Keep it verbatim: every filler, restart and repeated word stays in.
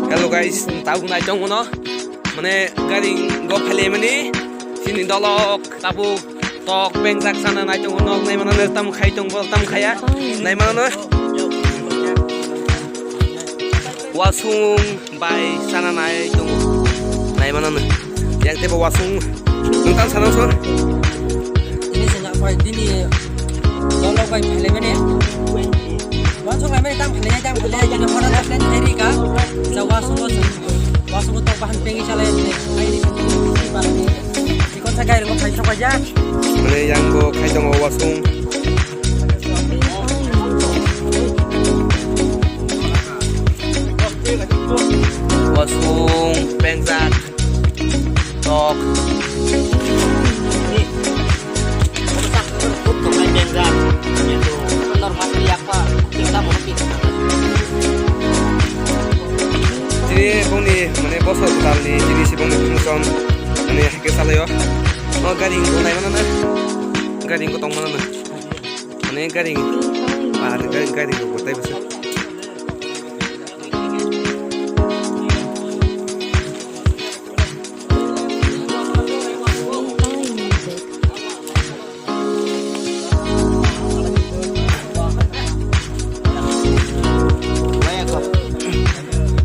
Hello guys, tabuk nai tong mano. Mane gari go phale mani sini dolok tabuk tok pengjak sana nai tong nok nai mano tam khai tong bol tam khaya nai mano. Wasung bai sana nai tong nai mano. Yang tebo wasung nung tam sana so. Ini sini apa ini? Dolok bai phale mani. Wansuk lai mani tam khlai, tam khlai, jani hora ta plan khlai rika. Ja wasung, wasung, wasung tok bahan pengi chalai, ai ni sini parani. Ikon sa gai rong khai sok aja. Mane yang bo khai tongo wasung. Wasung pengjak. Tok. Tini bongni mane bosor kwtalni tini si bongni promotion mane haikhe salaio. O gari wngkha nai mano na. Gari wngkha tong mano na. Mane gari wngkha. Bahar ni gari wngkha tei bwswk.